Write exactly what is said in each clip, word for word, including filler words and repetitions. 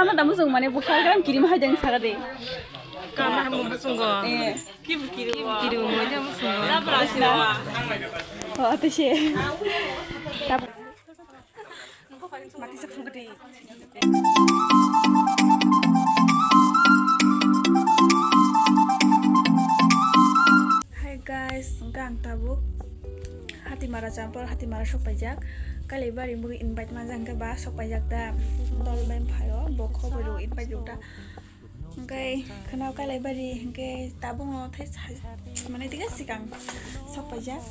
Ano da muchung mane bukha gram kirim hai jang sara de. Kama hamu muchungo. Eh. Kibu kiru. Kibu kiru mo jang muchungo. Labra sila. Oh, ate se. Tap. Mati sa phung kati. Hi guys, hwnkhe ang tabuk Hatimara champor, Hatimara sokpaijak. Kailaibari mui invite manjak hwnkhe ba sokpaijak da. Dol bai phaio, bo khobor rw invite rw da. Hwnkhe khwnao Kailaibari hwnkhe tabukno thai sa-, mane tike sikang sokpaijak.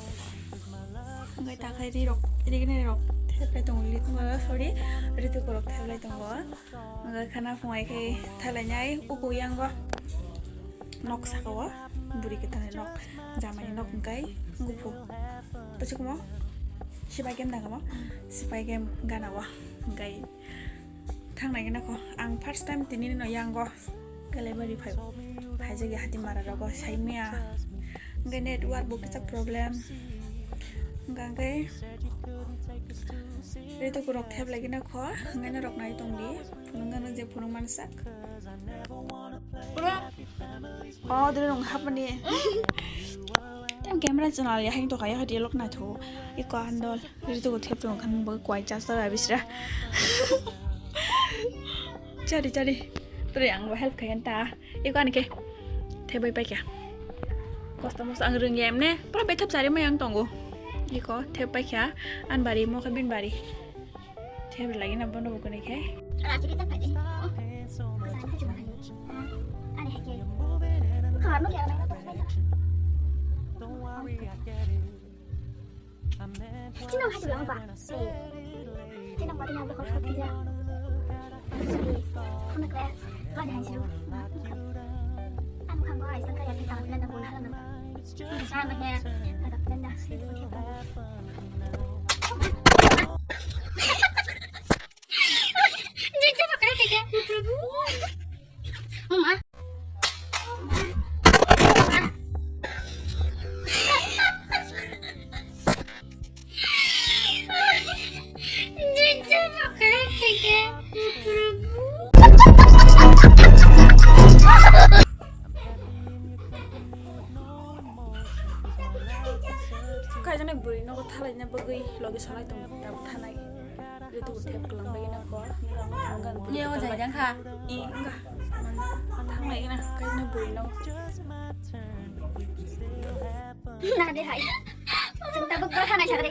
Hwnkhe takhai rirok, rignirok theplai tongo, li-, sorry, ritukurok theplai tongo. Hwnkhe khwna phungai khe thailainai uku yango nok saka o buri kwthani nok, jamani nok hwnkhe guphu. Tachikmo sipai game dangamo, sipai game gana o hwnkhe thangnai gana kho. Ang first time tini no yango Kailaibari phai, phaijak ya Hatimara rogo saimaya. Hwnkhe network bo kisa problem. Hwnkhe ritukurok theplai gana kho, hwnkhe norok nai tongdi. Phunukgano je phunuk mansak. Bro. Oh, dini nung hapmani. Tam camera channel ya hang to kaya hadi lok na tho. Iko andol. Rituku thep tong khan bo kwai chas ta bisra. Chari chari. Tore ang bo help khayan ta. Iko ani ke. Thebai paikha. Kosto mosto ang rwngya emne. Pura bethap chari mai ang tongo. Iko thep paikha. An bari mo khe bin bari. Thep lagi na bono bo kone khe. Ara chiri ta phai de. Oh. Sa ni chiri phai. Ani hai ke. Kha no kya na to phai. Chino hai chiri ba. Chino ba ni ha ko khot kya. Khona kya. Ba ni hai chiri. Am kham ba ai san kya ta na na bo na na. Sa ma he. Ka ta na. Kaijaknai bwrwi nogo thalaina bagwi logi sonai tongo, tabuk thanai. Rituku thep kwlwng bagwi nokho. Ye o jai jang kha. I wngkha. Thanglai gana kaijaknai bwrwi nogo. Na de hai. Chwng tabuk bo thanai sakre.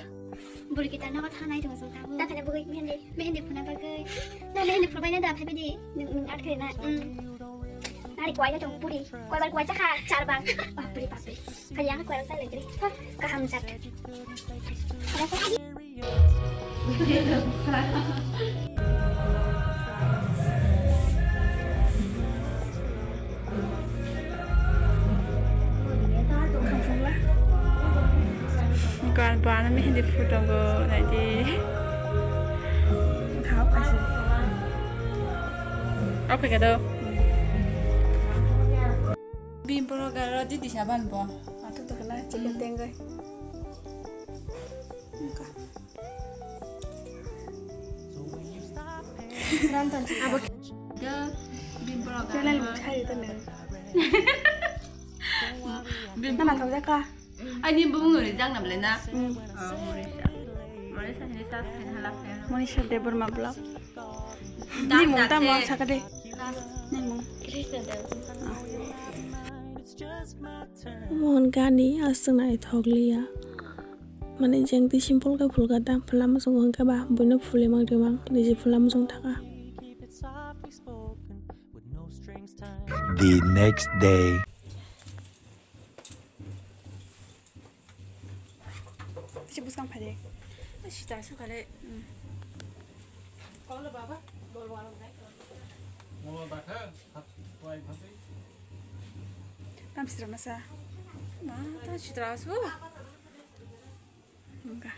Bwrwi kita nogo thanai tongo chwng tabuk. Da khaina bagwi mehendi, mehendi phuna bagwi. Na mehendi phurbai na da phai bidi. Nung, nung at khe na. Nari kwai na tong puri. Kwai bar kwai chakha char bang. Bapri bapri. Kali ang kwai sa lagri. Kaham jat. Gan bana mehendi photo go naidi. Thao kaisa. Oke kado. Bini borok aro didi saban bo. Ato to kena chicken tengoi. Engka. Abo ke-, bini borok aro. Channel bo sai to ne. Bini. Nama thok jaka. Ani bumung rijak na belai na? Hmm. Oh, Monisha. Monisha hini sas hini halak ya. Monisha Debbarma vlog. Ni mung tamo sakade. Ni mung. Mon gani aswk naithok liya. Mane jeng twi simple khe phulka tang phwla muchung hwnkhe ba buino phulwi mang twi mang niji phwla muchung thaka. The next day. Tisi bwskang phai de. Sita sukha de. Tam sitra masa. Ma ta sitra su. Engka.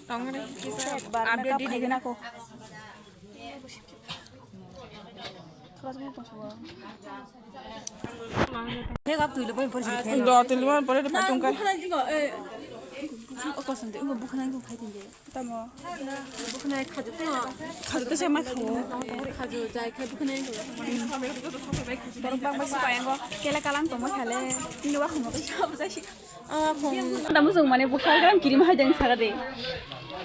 Update di di na ko. Make up twi lubani pore se phai tong kha. Bukhanai jingo, eh, o kosom de, o bukhanai jingo phai tong de. Tamo. Bukhanai khaju to. Khaju to se ma khawo. Khaju jai khai bukhanai jingo. Borok bang bai se payango. Kela kalang tongma khale. Tini wa khamu ko sab jai. Tamo song mane bukha gram kirim hai jang saga de.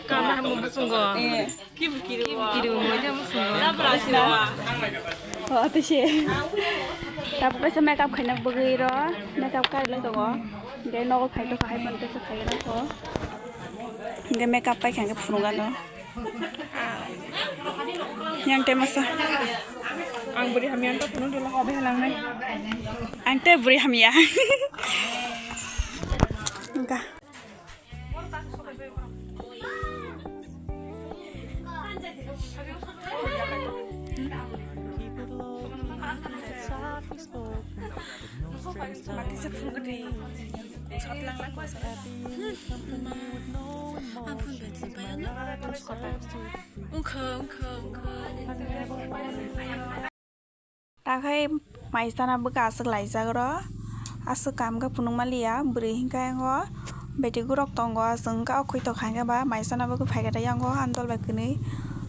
Kama hamu musungo. Eh. Kibu kiru. Kibu kiru, moja musungo. Labra sila. Oh, ate se. Tapos sa makeup khaina bagwi ro. Makeup kai lai tongo. Ge nogo khai to khai pon te sa khai na ko. Ge makeup pai khang ge phunung ano. Yang te masa. Ang buri hamya to phunung dilo hobe halang nai. Ang te buri hamya. Engka. Ang phone battery bayana. Ungkha, ungkha, ungkha. Takhai maisana bwkha aswk laijak oro, aswk kam khe phunukma liya, bwrwi hinkhe o beti gurok tongo, aswk wngkha o khwi tokha hinkhe ba maisana bwkha phaikhe ta yango andol bai kwnwi,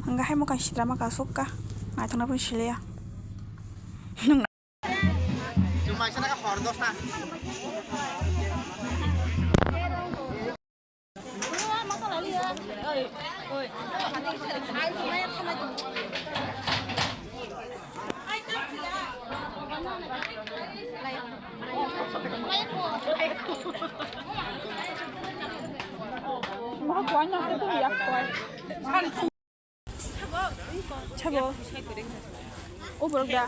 hinkhe hai mwkhang sitra maka aswk kha, naithokna phano siliya. Sabo. O borok da.